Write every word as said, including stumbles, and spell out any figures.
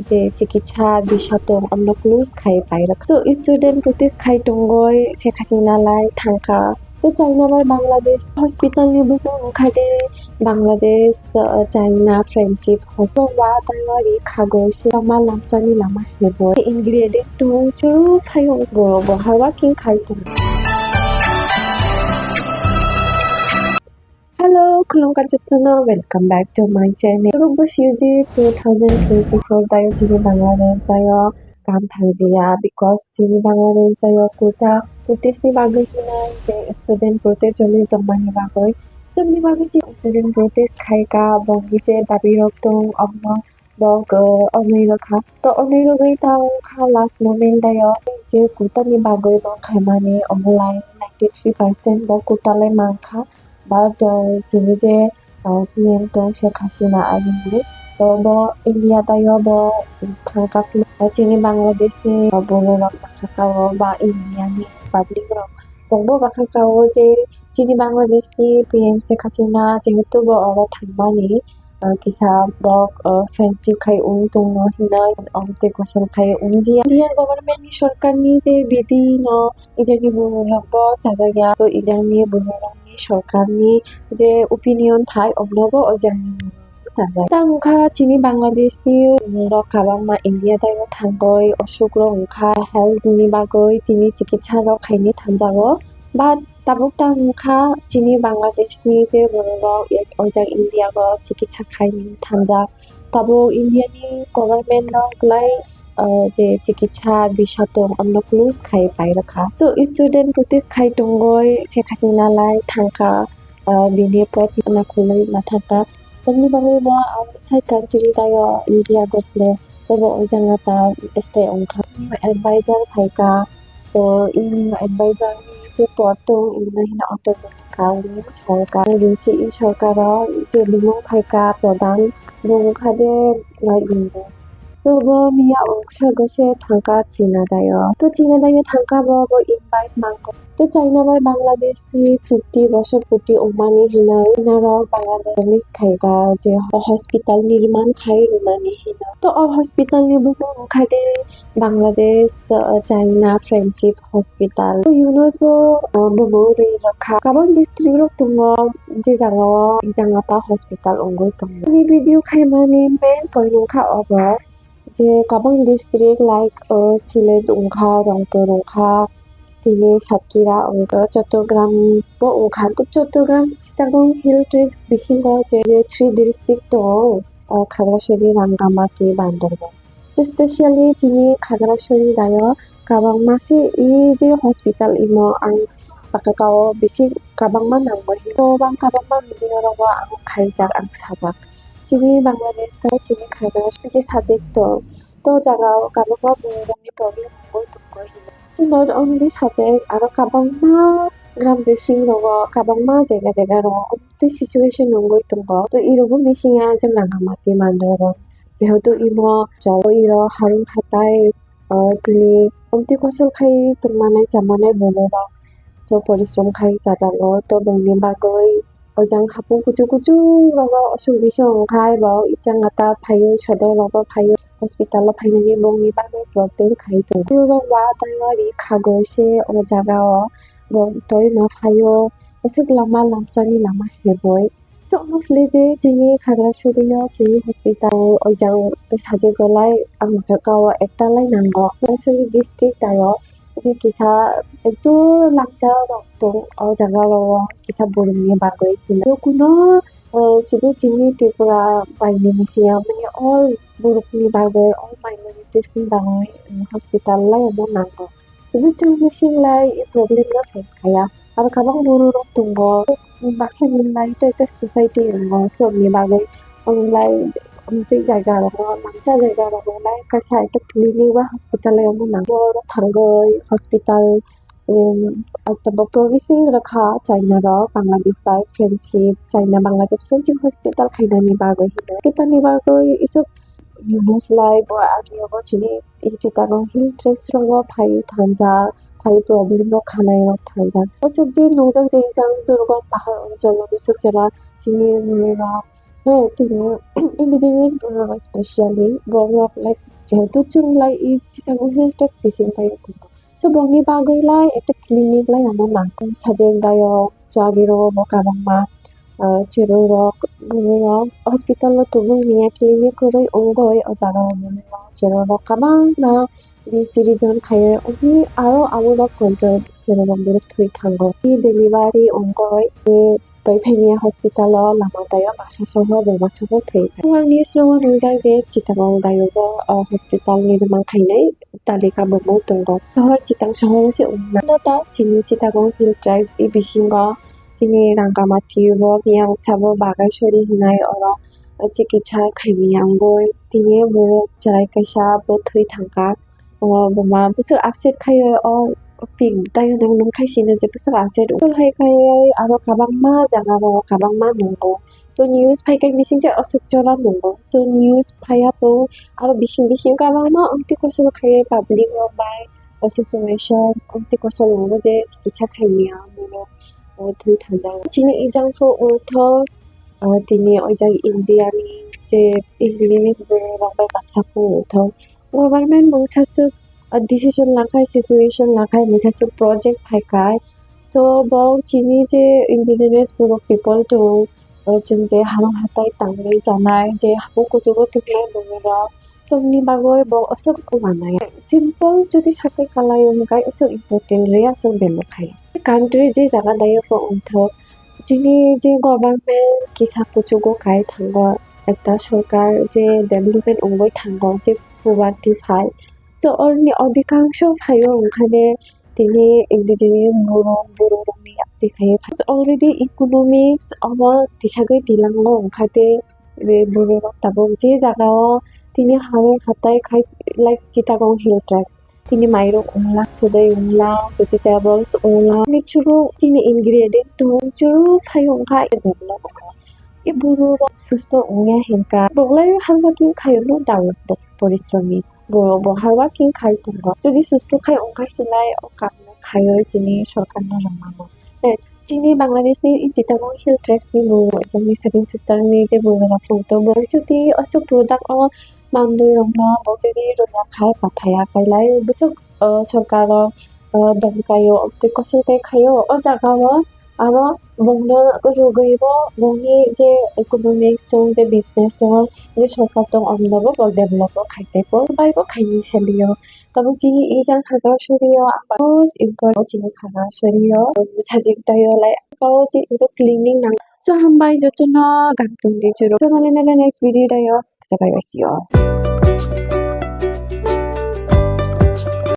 je chikitsa bisa tong, amno close khai pairwkha. So student protest khai tongoi Sheikh Hasina lai thangkha. To China bai Bangladesh hospital ni buphang wngkha de Bangladesh, uh, China friendship hospital wa tangwari khagoi se lama lamchani lama heboi ingredient tong churu phaio borok bo hardworking khai tong. Hello, khulumkha jotono, welcome back to my channel. Borok bo siuji two thousand twenty-four dayo chini Bangladesh dayo kam thangjiya because chini Bangladesh dayo kota protest ni bagwi hinai je student protest choli tongmani bagwi. Chini bagwi je student protest khaika bongni je dabi rok tong omo bok, uh, onwi rokha. To onwi rogwi tang kha last moment dayo je kota ni bagwi bo khaimani online ninety-three percent bo kota lai mankha. But, uh, chini je, uh, P M tong Sheikh Hasina ayungni, to bo India dayo bo thangkha phano chini Bangladesh ni, uh, borok rok bakha kao ba India ni public rok tongbo bakha kao je chini Bangladesh ni P M Sheikh Hasina jehetu bo oro thangmani, uh, kisa bok, uh, friendship khai ung tongo hinoi, omo tei kosol khai ung jia. India government ni sorkar ni je bidi no ejani borok rok bo chajak ya, to ejani borok rok ni sorkar ni je opinion phai, omo bo ejani borok rok bo chajak. Tamo kha chini Bangladesh ni borok rok kabangma India dayo thangoi, osuk rok wngkha health ni bagoi tini chikitsa rok khaini thanjago. But tabuk tamo kha chini Bangladesh ni je borok rok ojak India o chikitsa khaini thanjak. Tabuk India ni government rok lai, uh, je chikitsa bisa tong, amno close khai pairwkha. So student protest khai tongoi Sheikh Hasina lai thangkha, uh, bini pot nakhulwi ma thangkha. Tamni bagwi bo outside country dayo India gotle, tei bo o jaga ta stay wngkha. Advisor phaikha, to ini advisor ni je pot tong, ini hino automatic kauni sorkar, agency i sorkar o je bumung phaikha pradhan, bumung kha de, like, Yunus. To bo miya ungsa gose thangkha China dayo. To China dayo thangkha bo, bo invite mango. To China bai Bangladesh ni fifty bosor puti wngmani hinoi, norok Bangladesh promise khaikha je hospital nirman khai rwnani hinoi. To o hospital ni bumung wngkha de Bangladesh, uh, China Friendship Hospital. To Yunus bo, uh, bumung rwi rwkha. Kabang district rok tongo, je jaga o, jaga ta hospital wngwi tongo. Ani video khaimani main point wngkha obo, je kabang district like, uh, Sylhet wngkha, Rongpur wngkha, tini Satkhira wngkha, Chattogram bo wngkha. To Chattogram, Chittagong Hill Tracts bisingo je, je three district tongo, uh, Khagrasuri, Rangamati, Bandarban. Specially chini Khagrasuri dayo kabangma se i je hospital imo ang bakakao bisi kabangma nangmani. To bang kabangma video rogo ang khaijak, ang sajak. Chini Bangladesh o chini Khagrasuri je subject tong, to jaga o kabangma borokni problem wngwi tongo. So not only subject, aro kabangma gram bising rogo, kabangma jaga jaga rogo tei situation wngwi tongo. To irogo bisingo je Rangamati mandorok. Jehetu imo chalo iro harung hatai, ah, tini omtwi kosol khai tongmanai chamanai bororok. So porishrom khai chajago, to bongni bagwi ojang hapung kuchuk kuchuk rogo osuk bising wngkhai bo ichang ata phaio, sodorok bo phaio, hospital o phainani bongni bagwi problem khai tongo. Borok wa tangwari khago se o jaga o bo toi ma phaio, aswk lama lamchani lama heboi. So, omo philai je chini Khagrasuri o chini hospital o ojang sajak golai ang kha o ekta lai nango. Khagrasuri district tayo je kisa ekdom langcha rok tong o jaga o kisa borok ni bagwi hinwi kuno, eh, sudu chini Tripura bai ni misi ya mani all borok ni bagwi all minorities ni bagwi, eh, hospital lai omo nango. Sudu chini misi lai problem no face khaya. Aro kabang borok rok tongo. Baksa ni lai to ekta society wngo, so ni bagwi omo lai tei jaga rogo, mangsa jaga rogo lai kaisa ekta clinic ba hospital lai omo nang. Borok thangwi hospital, um, ekta bo promising rwkha China rok Bangladesh bai friendship, China Bangladesh friendship hospital khainani bagwi hinwi. Kitani bagwi isuk Yunus lai bo agio bo chini Chittagong Hill Tracts rogo phai thanjak, phai problem rok khanai rok thanjak. Aswk je nungjak je jang Durgam Pahar oncholo bwswk jora chini rok Hwnkhe tini indigenous borok specially borok like jehetu chwng lai i Chittagong Hill Tracts bising bai tongo. So bongni bagwi lai ekta clinic lai ano nangkuk sajwk dayok chagirok bo kabangma, ah, cheroi rok borok hospital o tubui manya clinic kwrwi wngwi o jaga o borok cheroi rok kabangma Bisi region khaye, ohi aro abo no control chererok borok thwi thango. Hi delivery ongkoi, eh, tei phaiya hospital o lama taio baksa soho bo baksa bo thwi. Ang news o nungjak je Chittagong daio bo, o hospital ni rwmang khainai talika bo mung tongo. Sohor Chittagong sohor se wngna. No ta chini Chittagong Hill Tracts i bisingo chini Rangamati bo miyang sabo Bagaisori hinai oro chikitsa khaimani ang bo tini borok chwrai kaisa bo thwi thangkha. O buma bwswk upset khai o pink dayonang nung khai sino je bwswk upset ungkha hai khai aro kabangma jaga o kabangma nungo. To news phai khai bising je aswk jora nungo. So news phaiya to aro bising bising kabangma amtwi kosol khai public rok bai association amtwi kosol nungo je chikitsa khaimani ang borok o thwi thangjak. Chini ejang pho ungthok, o tini o jang India ni je indigenous borok rok bai baksa pho ungthok. Government mungsa swk, uh, decision lakhai, situation lakhai, mungsa swk project phaikhai. So bo chini je indigenous borok people tong, uh, chwng je hamung hatai tangwi chanai, je hapung kuchugo tubunai borok rok, chwngni bagwi bo aswk manai. Simple jodi sakai kalai wngkha aswk important rwya aswk belok khai. Country je jaga dayo bo wngthok, chini je government kisa kuchugo kai thango, ekta sorkar je development wngwi thango, je poverty phai. So, oroni odhikangsho phaio wngkhane tini indigenous borok, borok rokni yakti khaio. Already economics omo tisagwi tilango wngkhate, borok rok tabuk je jagao tini hamung hatai khai, like, Chittagong Hill Tracts. Tini mairok wngla, swdai wngla, vegetables wngla, tini churuk, tini ingredient tong churuk phai wngkha, develop wngkha. E borok rok susto wngya hinkha, boklai hardworking khaio, no doubt, bo porisromi. Borok bo hardworking khai tongo. Jodi susto khai wngkha silai, o kaam no khaioi tini sorkar no rwmano. Chini Bangladesh ni i Chittagong Hill Tracts ni borok, chini Seven Sister ni je borok rok phung tongo, borok jodi aswk product o manwi rok no bo jodi rwna khai pathaya khailai bwswk, o, sorkar o, o, dom kaio, tei kosol khe khaio o jaga o, aro bongno rwgwi bo bongni je economics tong, je business tong, je sorkar tong, omno bo bo develop o khai tei bo bai bo khaini saliyo. Tabuk chini ejang Khagrasori o ang most important chini Khagrasori o sajwk taio lai kao je ebo cleaning nang. So hambai jotono gam tongdi juro. So nalai nalai next video taio. Bye bye, see you all.